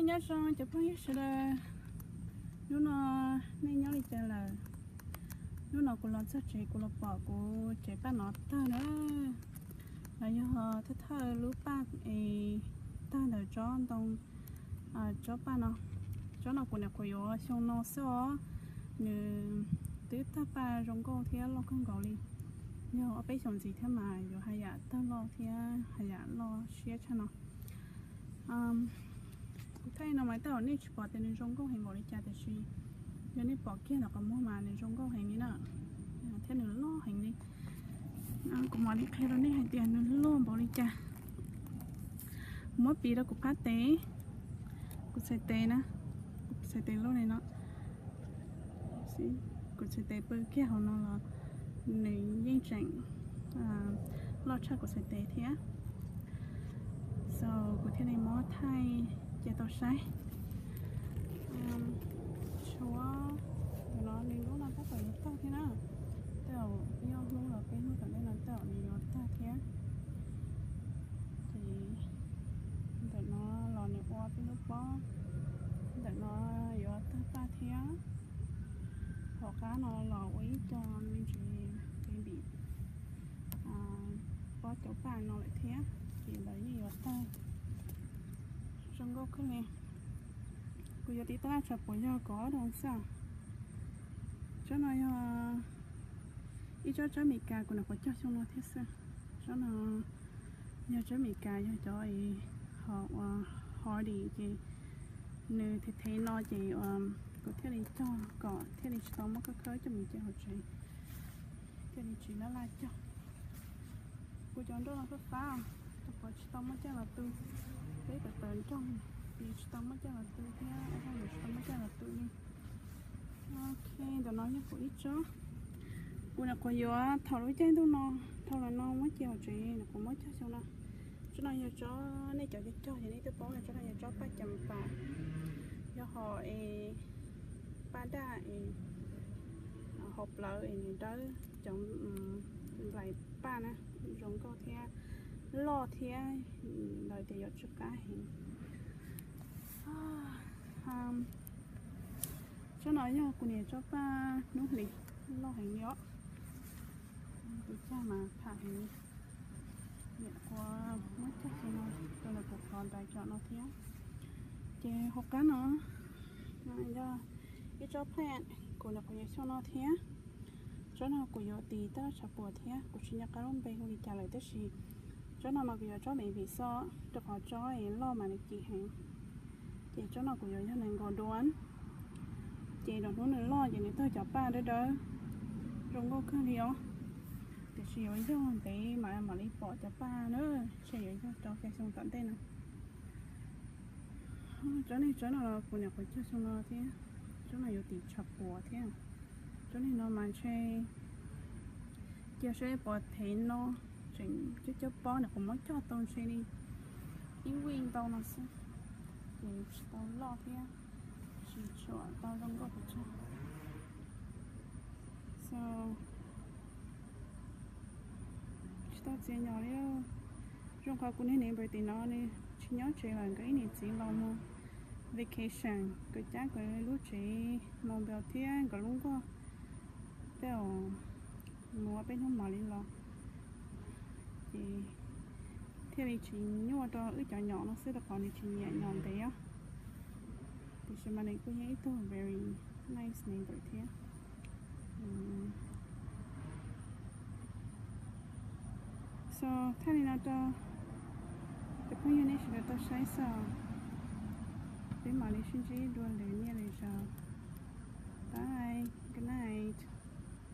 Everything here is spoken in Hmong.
Nyob zoo cov phooj ywg sawv daws, hnub no nej nyob li cas lawm? Hnub no kuv los txog tsev kuv los pom kuv tsev paj no tawg na. No yog thawj thawj lub paj es tawg ntawm tsob ntoo, tsob paj no. Tsob no kuv nyuam qhuav yuav xyoo no xwb os. Nws twb tawg paj zoo nkauj thiab loj kawg nkaus li. Yog ob peb xyoos ntxiv thiab mas yuav haj yam tawg loj thiab haj yam loj siab tshaj no. Kuv thaij no mas tej zaum nej tsis pom tias nws zoo nkauj heev npaum li cas tiam sis yog nej pom kiag ntawm qhov muag mas nws zoo nkauj heev li na, thiab nws loj heev li. Kuv mam li qhia rau nej hais tias nws loj npaum li cas. Kuv muab piv rau kuv phab tes, kuv txhais tes na, kuv txhais tes loj li no. Kuv txhais tes pw kiag hauv no los nws yeej tseem loj tshaj kuv txhais tes thiab. So kuv thiaj li muab thaij cia tau saib. Tshuav ntawm no nws lub no tab tom yuav tag thiab na. Tej zaum yog hnub los peb hnub tom ntej no tej zaum nws yuav tag thiab. Ces ntawm no los nws ua peb lub pob, ntawm no yuav tag paj thiab. Hauv qab no los ua ib co me ntsis baby pob cov paj no lawm thiab, ces lawv yeej yuav tag. Zoo nkauj kawg li. Kuv yuav tiv tab laj tshav puam yog kaum ob xyoos xwb. Tsob no yog ib tsob tsawb Amelikas kuv nyuam qhuav cog xyoo no thiab xwb. Tsob no yog tsawb Amelikas, yog cov ho ua hardy ces nws thev thev no ces kuv thiaj li cog kom thiaj li tsis tau muab khawb khawb coj mus cia hauv tsev, thiaj li tsis laj laj cog. Kuv cov nroj no fab fab, rau qhov tsis tau muab coj los tu. Peb tawm tawm nroj ces tsis tau muab coj los tu thiab, tsis tau muab coj los tu li. Ok, ntawm no yog kuv ib tsob. Kuv nyuam qhuav yuav thaum lub caij ntuj no, dhau los no muab cia hauv tsev, nyuam qhuav muab cog xyoo no. Tsob no yog tsob nej cov cog cog ces nej twb paub, tsob no yog tsob paj Cees Pas, yog hom es paj daj es hauv plawv es nws dawb, cov nplaim paj na zoo nkauj thiab loj thiab, lawv tias yuav tsw qab heev. Tsob no yog kuv niam tsob paj hnub hlis, loj heev li os. Kuv cog mas pham heev li. Nyuam qhuav muab cog xyoo no rau ntawm kuv qhov ntaiv tsom no thiab. Ces hauv qab no yog ib tsob plant kuv nyuam qhuav yuav xyoo no thiab. Tsob no kuv yuav tiv tab laj tshav puam thiab, kuv tsis nco qab lub npe hu li cas lawm tab sis tsob no mas kuv yuav tsob baby xwb, rau qhov tsob es loj mas nws kim heev. Ces tsob no kuv yuav yog nees nkaum dua, ces lwm hnub nws loj ces nws tawg cov paj dawb dawb zoo nkauj kawg li os. Tiam sis yuav yog ntev mas mam li pom cov paj na, ntshe yuav yog rau xya xyoo tom ntej no. Tsob niag tsob no los kuv nyuam qhuav cog xyoo no thiab, tsob no yuav tiv tshav puam thiab. Tsob niag no mas ntshe cia seb puas thev no, tseem coob coob pob, nyuam qhuav muab cog tau ntshe li ib week ntau no xwb, ces tsis tau loj thiab, tsis tshua tau zoo nkauj pes tsawg. So tsis tau txiav nyom li. Zoo qhov kuv niag neighbor tim no nws tsis nyob tsev lawm, nkawd ib niam txiv los mus vacation, nkawd cab nkawd lub tsev mus npau thiab nkawd lub nkuaj tej zaum mus ua peb hnub mam li los. Ces thiaj li tsis nyuaj rau wb cov nyom no xwb rau qhov nws tsis nyiam nyom ntev os. Tiam sis mas nws kuj yog ib tug very nice neighbor thiab. So thaij li no rau cov phooj ywg nej sawv daws tau saib xwb. Peb mam li sib ntsib dua lwm niaj lwm zaus. Bye, good night.